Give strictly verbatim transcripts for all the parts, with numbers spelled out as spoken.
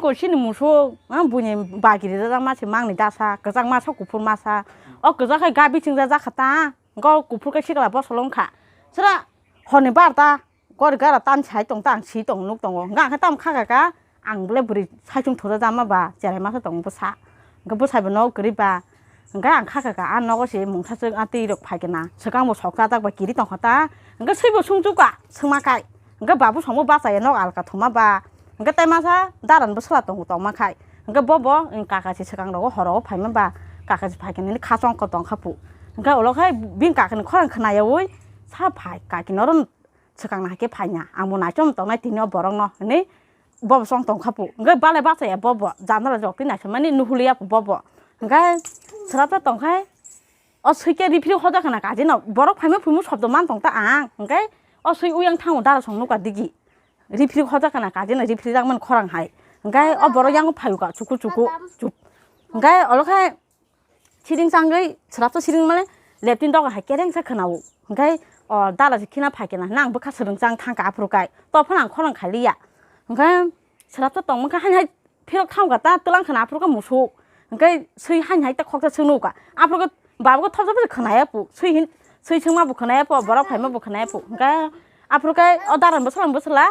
Bo chini musuk, ah, buini bagi rijak ma se mangni dasa, kwchak masa, kuphur masa. O kwchak hai gabi chwngjak jakha ta, hwnkhe o kuphur khe sikla bosolo wngkha. Sra horni barta, gori gara tan sai tong ta, ang si tong nuk tongo. Hwnkhe ang khe tamo kha kha ka, ang bole bwrwi saichung thujak jama ba, cherai masa tong bwsa. Hwnkhe bwsai bo nok kwrwi ba, Hwnkhe ang kha kha kha, a nogo se mungsa swk a twi rok phai khe na, swkang bo sok chajak ba kiri tong kha ta, hwnkhe swi bo sung chuk ka, swngma kai, hwnkhe babu song bo bachai ya nok alka thuma ba, hwnkhe tai masa daran bwsla tongo tongma khai, hwnkhe bo bo kaka se swkang rogo horo o phai ma ba, kaka se phai khe nini kha chong khe tong kha pu, hwnkhe ulo khai bini kaka ni khorang khna yaui sa phai kaki norok swkang nahai khe phai na, ang bo naichom tong nai tini o borok no hinui. Bobo chong tong kha pu. Hwnkhe balai bachaya bobo. Jandala jok twi naisingmani nuhuli ya pu bobo. Hwnkhe swrapsa tong khai o swi khe riphi hoda khna kaji no. Borok phaima phuimu shobdo man tong ta ang. Hwnkhe o swi uyang thango dara song nukha digi. Riphi hoda khna kaji no riphi jak mani khorang hai. Hwnkhe o borok yango phaio ka chuku chuku. Chup. Hwnkhe olo khe Siring changwi swrapsa siring mane leptin doga hai kerengsa khwnao. Hwnkhe o dara se khina phai khe na, hwnkhe ang bwkha swrwng chang thang kha aphuru kai. To phano ang khorang khai liya. Hwnkhe swrapsa tongma khe haini hai phirok thang kha ta twlang khna aphuru khe musuk. Hwnkhe swi haini hai ta khoksa swi nuk kha. Aphuru khe baba khe thopsa phano khna ya pu. Swi hin swi swngma bo khna ya pu, borok phaima bo khna ya pu. Hwnkhe aphuru khe o dara ni bwsala ni bwsala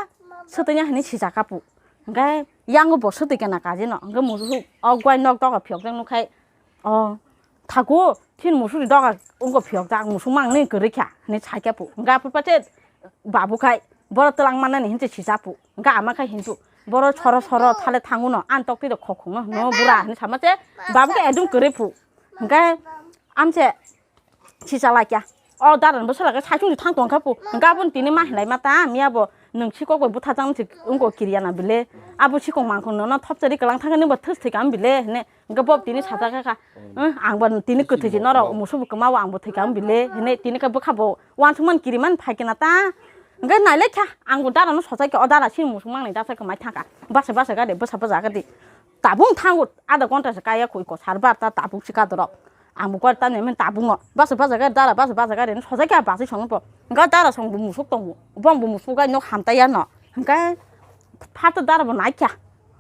swtwini hinwi sijak kha pu. Hwnkhe yango bo swtwi khe na kaji no. Hwnkhe musuk o guai nok doga phiyok jak nuk khai. O thago, chini musuk ni doga wngkha phiyok jak, musuk mang nini kwrwi kha hinwi sai khe pu. Hwnkhe aphuru pache babu khai, boro twlang mannani hinwi sija pu. Hwnkhe ama khai hinwi pu, boro soro soro thale thango no, ani tok twi rok khok khok no hwno bura hinwi sama se, babu khe ekdom kwrwi pu. Hwnkhe amse Sichalai kya. O daran bwsala khe saichung di thang tong kha pu. Hwnkhe aboni tini ma hinlai ma ta, miya bo nwng sikok bai butharjak se wngkha kiriya na bile. Abo sikok mangkho nono thopchari kwlang thang khe nwng bo thwk thwi kha bile hwnwi. Hwnkhe bo tini sajak kha kha. Ang bo tini kwthwi se norok musuk bo kwma o ang bo thwi kha bile hwnwi tini khe bwkha bo uansukmani kiri mani phai khe na ta. Hwnkhe nailai kha ang bo dara no sochai khe o dara sini musuk mangnai dasa khe mai thang kha. Basa basa gari bwsa bwsa gari. Tabuk thango adha ghonta se kaya kho iko sar bar ta tabuk se kadorok. Ang bo kor ta nai mani tabuk no. Basa basa gari dara basa basa gari no sojai khe basi song bo. Hwnkhe dara song bo musuk tongo. Bong bo musuk gai nok hamtai ya no. Hwnkhe phato dara bo nai kha.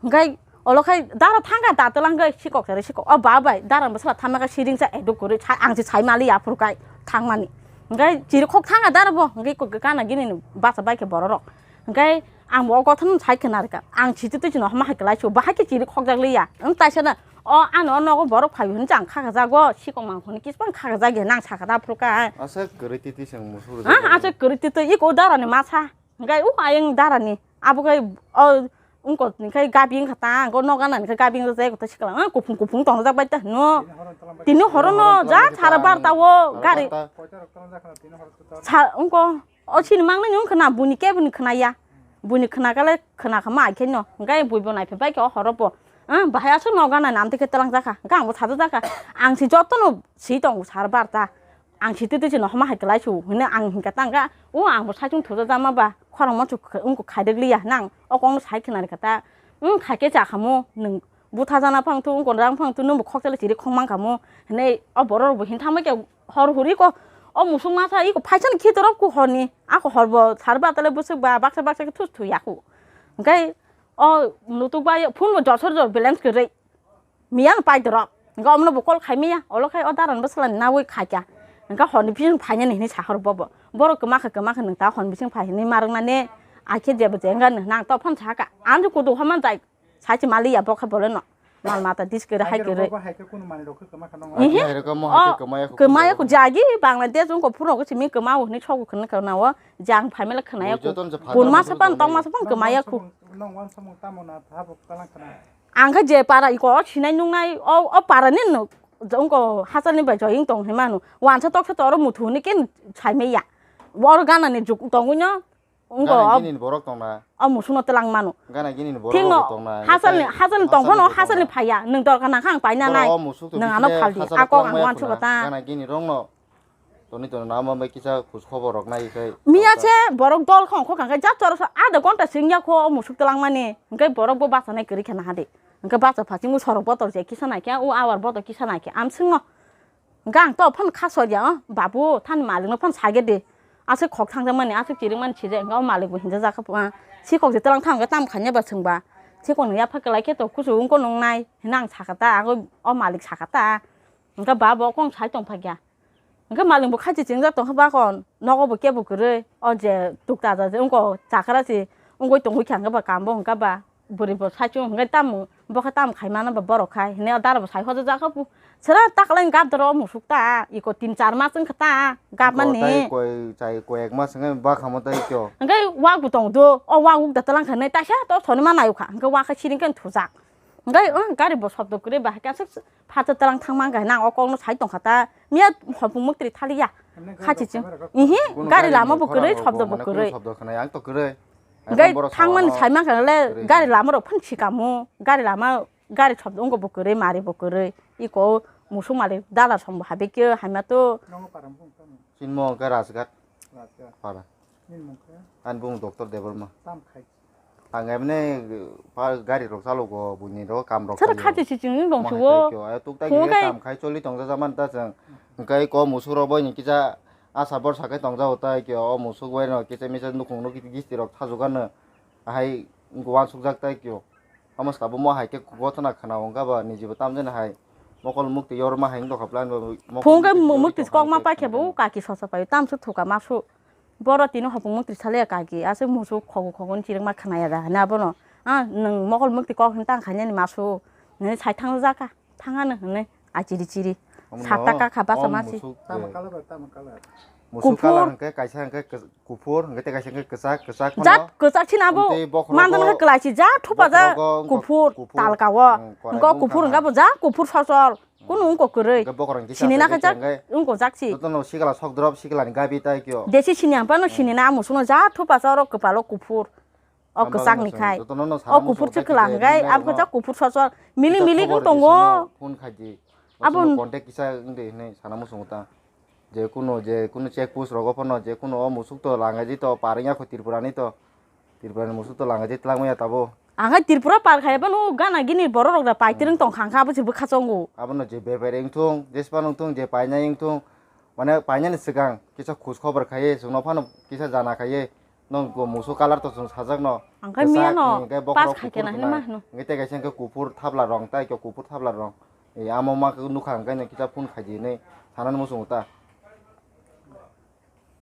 Hwnkhe olo khai dara thang kha da twlang khe sikok sari sikok. O ba bai dara bo sala thamma khe siring sa eduk kwrwi sa ang se sai mali aphuru kai thang mani. Hwnkhe chiri khok thang kha dara bo. Hwnkhe iko gana gini ni basa bai khe bororok. Hwnkhe ang bo o kotha no sai khna rwkha. Ang sitwi twi chwng hama hai kwlai su, bahai khe chiri khokjak liya. Wng taisa na, o ano o nogo borok phai hwnwi chwng kha kha jago, sikok mang hwnwi kisbang kha kha jagya nang sakha da phuru kha. Aswk kwrwi twi twi chwng musuk rwjak. Ha, aswk kwrwi twi twi iko dara ni masa. Hwnkhe u ayang dara ni. Abo khai o wngkot ni khai gabi wngkha ta, ang o nogo nani khai gabi wngkha ta, eko ta sikla, ha, kuphung kuphung tongjak bai ta hwno. Tini horo no ja sara barta o gari. Sa wngko. O chini mangnani wng khwna, buini kebo ni khwna ya. Buini khwna kale khwna kha ma ai khe no. Hwnkhe bui bo nai phai bai khe o horo bo. Ah, bahai aswk no gana nam twi khe twlang jakha. Hwnkhe ang bo sajak jakha. Ang se joto no si tongo sar bar ta. Ang si twi twi se no hama hai kwlai su hwnwi ang hinkha ta hwnkhe o ang bo saichung thujak jama ba khorang ma chu wngkha khaidek liya hwnwi ang o kok no sai khwna rikha ta. Wng khai khe cha kha mo nwng butha jana phang thu wngkha rang phang thu nwng bo khokchale chiri khok mang kha mo hwnwi o borok rok bo hin thang bai khe. Hor huri ko o musuk masa iko phaisani khitorop ko horni ako horbo sar ba tale bwswk ba baksa baksa khe thus thu yaku. Hwnkhe o nutuk bai phone bo josor jor balance kwrwi miyan pai dorok. Hwnkhe omno bo call khai maya olo khai o daran bwsala ni nawi khaikha. Hwnkhe horni bising phainani hinwi sahor bobo. Borok kwma kha kwma kha nwng ta horni bising phai hinwi ma rwknani. Akhe jebo je wngkha nwng nang to phone saka. Ang je kudu homa jai. Sachi mali ya bokha bole no. Mal mata dis kere hai kere. Ihi. Hai rok mo hai khe kwmaya khu kwmaya khu jagi Bangladesh ungko phuro ko simi kwma o hini sogo khna ka na o jang phaimela khna ya khu. Kun ma sapan tong ma sapan kwmaya khu. Ang kha je para iko o sinai nungnai o o para ni no ungko hasalni bai joying tong himanu. Wansa toksa to oro muthu ni ken saimaya. Oro gana ni juk tongwi no. Ungko gana gini ni borok tongna. O musukno twlang mano. Gana gini ni borok thikno rok tongna. Hasalni, hasalni tongphano hasalni phaiya. Nwng dorkar nangkha ang paina nai. Nwng ano phaldi. A kok ang uansukha ta. Gana gini rokno. Toni tono nama bai kisa khus khobor rok nai khai. Miya se borok dol khong khokang khai jat choro sa adha ghonta singya kho o musuk twlang mani. Hwnkhe borok bo bachanai kwrwi khe naha de. Hwnkhe bacha phasingbo sorok botol se kisa naikhe o awar botol kisa naikhe am swngno. Hwnkhe ang to phano kha sor ya, o babu, thani malikno phano sa khe di. Aswk khok thangjakmani, aswk chirikmani sijak, hwnkhe o malikbo hinjak jak kha, sikok se twlang thang khe tamo khaina ba chwngba. Chikon ya pha kwlai khe to kusu wngko nung nai hwnwi ang sakha ta, agwi o malik sakha ta. Hwnkhe ba bo kong sai tong phakya. Hwnkhe malik bo khachi chingjak tong kha bakon, nogo bo kebo kwrwi, o je tukta ja je wngko chakra se wngwi tongwi kha hwnkhe ba kam bo hwnkhe ba bwrwi bo sai chwng hwnkhe tamo bo khe tamo khai mano ba borok khai hwnwi o dara bo sai hojakjak kha. Sera taklai gap doro musuk ta, iko tin char mas wngkha ta, gap mani. Koi chai koi ek mas wngkha bakha mo tai kyo. Hwnkhe wak bo tong do, o wak uk da talang kha nai taisa to soni ma nayuk kha, hwnkhe wak khe siring khe thujak. Hwnkhe, oh, gari bo sobdo kwrwi bahai khe aswk phatsa talang thangma hwnkhe nang o kokno sai tongkha ta, miya hopung mwktwi thaliya. Khachi chwng. Ihi, gari lama bo kwrwi, sobdo bo kwrwi. Sobdo khwnai ang to kwrwi. Hwnkhe thangmani sai mankha le gari lama rok phano sikamu, gari lama gari thop wngkha bo kwrwi, mari bo kwrwi. Iko musuk malik dala song bo habikhe haima to. Nogo param bung tamo? Chinmo hwnkhe Rajghat. Rajghat. Para. Nini mung khe? Ani bung Doctor Debbarma. Tam khai. Ang emne pa gari rok chalogo, buini ro kam rok. Sir khayo. Khati si chini dong. Mo hai suo. Tai kyo, ayo tuk tai khe kam khai choli tong jaman ta chwng. Hwnkhe ko musuk rok boini kisa asa borsa khe tong jago tai kyo, o musuk bai no kisa misa nukhung no gisti rok thajugano. Ahai wansukjak tai kyo. Omo sabo mo hai khe gotona khna wngkha ba niji bo tamjani hai mokol mukti yorma hai wngtokha plan ba mokol. Phung khe mukti mukti kok ma paikhe bo kaki sosa pai tamsuk thuka masu. Boro tini hopung mukti sale kaki aswk musu khogo khogo ni chirikma khna ya da hwnwi abono. Ah, nwng mokol mukti kok hwn tang khainani masu. Nini sai thang jaka thangano hwnwi achiri chiri. Omo sat taka kha basa masi. Tamo color ba tamo color? Musuk color hwnkhe kaisa hwnkhe kis-, kuphur, hwnkhe tei kaisa hwnkhe kwchak, kwchak phano. Jat kwchak sina bo. Tei bokhorogo, mandano khe kwlai si jat thupa ja bokhorogo wngkha kuphur, kuphur, talka o. Wngkha kuphur sosol. Kunu wngkha kwrwi. Hwnkhe bokhorok hwnkhe sini na khe jak wngkha jak si. Jotono sikla sok drop, sikla ni gabi tai kyo. Jesi sini ang phano sini na musukno jat thupa sa oro kwpalo kuphur. O kwchak ni khai. O kuphur se kwla hwnkhe abo kwchak kuphur sosol. Mili mili wng tongo. Phone khai di. Abo contact kisa wng di hinwi sana muchungo ta. Je kunu, je kunu check post rogo phano, je kunu o musuk to langai di to, par wngya kho Tripura ni to. Tripura ni musuk to langai di twlang maya tabo. Ang hai Tripura par khai phano gana gini borok rok da pai tirwng tong kha, abo se bwkha chongo. Abono je bebere wngthung, jespa wngthung, je painai wngthung, mane painani swkang kisa khoj khobor khai, chwngno phano kisa jana khai. Nwng bo musuk color to chwng sajak no. Ang khai miya no pass khai kena hinwi ma hwno. Hwnkhe tei kaisa hwnkhe kuphur thapla rong, tai khe kuphur thapla rong. Amo ma nukha hwnkhe nw kisa phone khai di hinwi sanani muchungo ta.